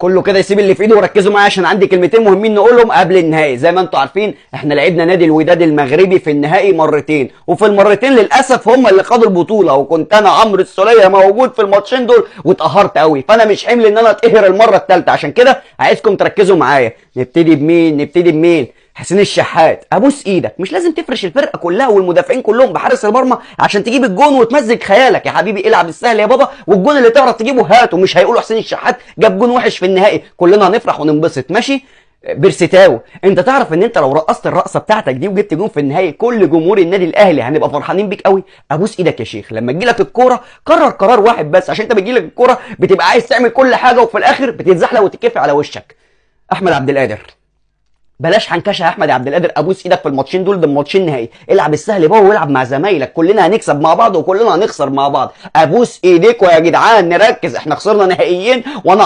كله كده يسيب اللي في ايده وركزوا معايا عشان عندي كلمتين مهمين نقولهم قبل النهائي. زي ما انتم عارفين احنا لعبنا نادي الوداد المغربي في النهائي مرتين، وفي المرتين للاسف هم اللي خدوا البطولة، وكنت انا عمرو السوليه موجود في الماتشين دول واتقهرت قوي، فانا مش حمل ان انا اتقهر المرة الثالثة. عشان كده عايزكم تركزوا معايا. نبتدي بمين؟ نبتدي بمين؟ حسين الشحات. ابوس ايدك، مش لازم تفرش الفرقة كلها والمدافعين كلهم بحارس المرمى عشان تجيب الجون وتمزج خيالك يا حبيبي. العب السهل يا بابا، والجون اللي تعرف تجيبه هاته. مش هيقولوا حسين الشحات جاب جون وحش في النهائي، كلنا هنفرح وننبسط. ماشي. بيرسي تاو، انت تعرف ان انت لو رقصت الرقصة بتاعتك دي وجبت جون في النهائي كل جمهور النادي الاهلي هنبقى فرحانين بيك قوي. ابوس ايدك يا شيخ، لما تجيلك الكورة قرر قرار واحد بس، عشان انت بتجيلك الكورة بتبقى عايز تعمل كل حاجة وفي الاخر بتتزحلق وتتكفي على وشك. احمد عبد القادر، بلاش حنكشه يا احمد عبد القادر، ابوس ايدك في الماتشين دول، ده ماتشين نهائي. العب السهل بقى والعب مع زمايلك، كلنا هنكسب مع بعض وكلنا هنخسر مع بعض. ابوس ايديكوا يا جدعان، نركز، احنا خسرنا نهائيين وانا